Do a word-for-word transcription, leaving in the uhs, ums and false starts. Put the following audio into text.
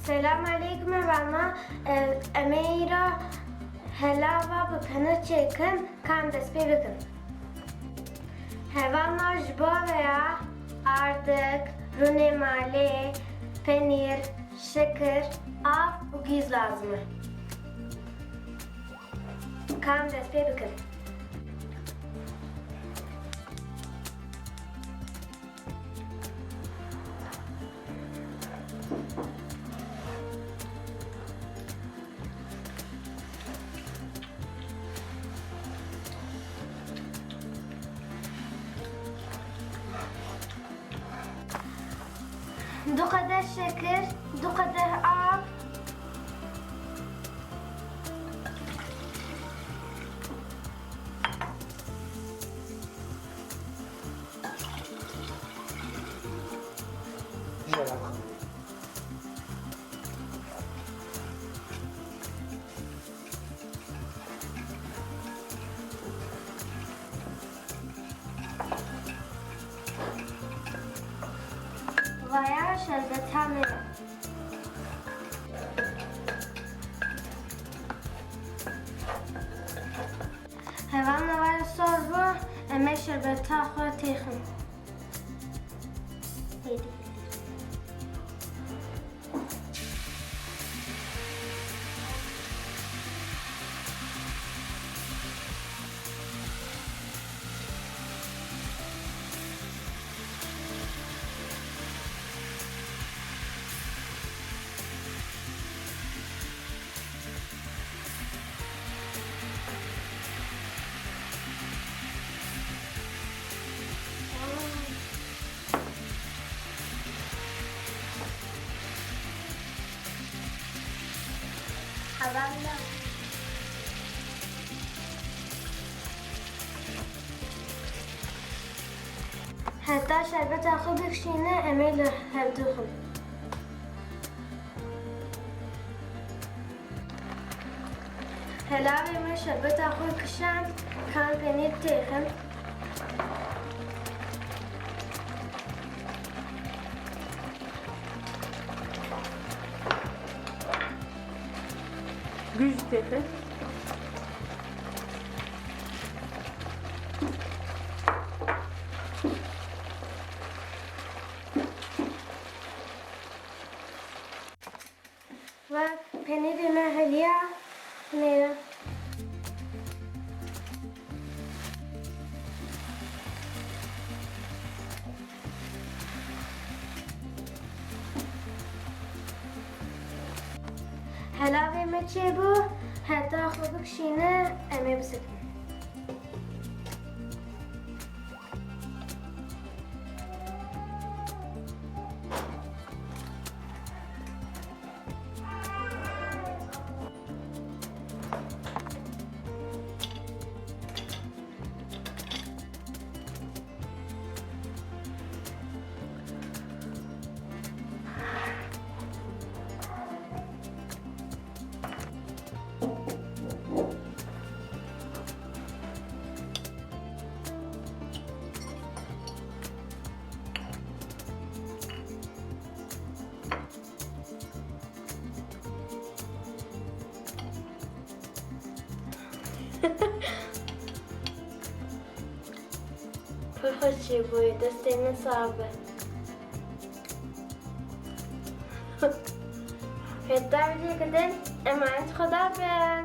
Selam aleykum hevalna. E, em ê îro helava bi penir çêkin, ka em dest pê bikin. Hevalna ji bo vê ya ardik, rûnê malê, penîr, şikir, av û gîz lazim e. Ka em dest pê bikin. Du qedeh şekir, du qedeh av. Vaya şerbeta me. Hevalna vaya sor bû, em ê şerbeta xwe têxin. Hevalna. Heta şerbeta xwe bikişîne, em ê li hevdu xwin. Helavê me şerbeta xwe kişand, ka em penîr têxin. Guş têxin. Ve penîrê me heliya nêre. Helavê me çêbû, heta xwe bikişîne, em ê bisekin. Pir xweş çêbûye, destê min sax be. Heta vîdyoyeke din, emanet Xweda bin.